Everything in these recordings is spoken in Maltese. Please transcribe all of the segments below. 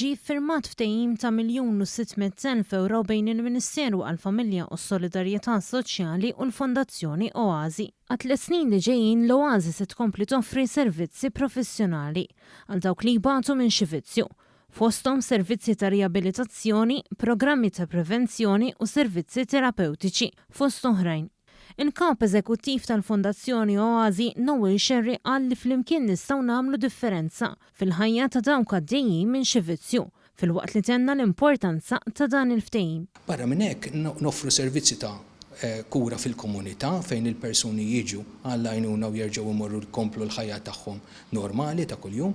Ġie ffirmat ftehim ta' 1,600,000 ewro bejn il-Ministeru għall-Familja u s-Solidarjetà Soċjali u l-Fondazzjoni Oasi. Għat-tliet snin li ġejjin l-Oasi se tkompli toffri servizzi professjonali għal dawk li jbatu minn xi vizzju, fosthom servizzi ta' riabilitazzjoni, programmi ta' prevenzjoni u servizzi terapewtiċi, fost oħrajn. Il-Kap Eżekuttiv tal-Fondazzjoni Oasi, Noel Scerri qal li flimkien nistgħu nagħmlu differenza fil-ħajja ta' dawk għaddejjin minn xi vizzju, filwaqt li tenna l-importanza ta' dan il-ftehim. Barra minn hekk, noffru servizzi ta' kura fil-komunità fejn il-persuni jiġu għall-għajnuna u jerġgħu jmorru jkomplu l-ħajja tagħhom normali ta' kuljum,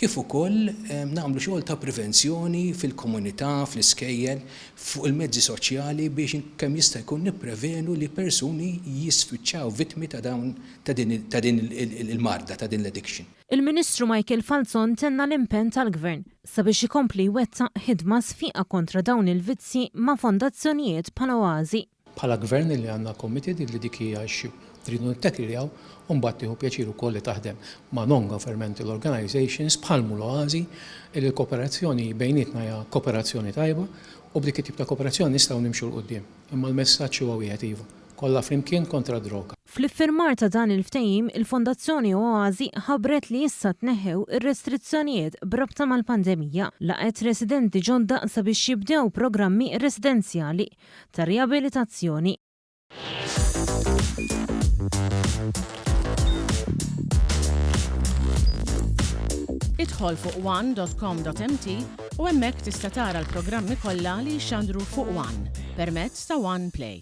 kif ukoll nagħmlu xogħol ta' prevenzjoni fil-komunità, fl-iskejjel, fuq il-mezzi soċjali biex kemm jista' jkun nipprevenu li persuni jispiċċaw vittmi ta' dawn ta' din il-marda, ta' din l-addiction. Il-Ministru Michael Falzon tenna l-impenn tal-Gvern sabiex ikompli jwettaq ħidma sfiqa kontra dawn il-vizzji ma' fondazzjonijiet bħal Oasi. Bħala Gvern illi għandna committed illi dik hija issue rridu nittakiljaw u mbagħad tieħu pjaċir ukoll li taħdem ma' non-governmental organisations bħal mhu l-Oasi illi l-kooperazzjoni bejnietna hija kooperazzjoni tajba u b'dik it-tip ta' kooperazzjoni nistgħu nimxu 'l quddiem. Imma l-messaġġ huwa wieħed iva, kollha flimkien kontra d-droga. Fl-iffirmar ta' dan il-ftehim, il-Fondazzjoni Oasi ħabbret li issa tneħħew ir-restrizzjonijiet b'rabta mal-pandemija, laqgħet residenti ġodda sabiex jibdew programmi residenzjali ta' riabilitazzjoni. Idħol fuq one.com.mt u hemmhekk tista' tara l-programmi kollha li jixxandru fuq One permezz ta' One Play.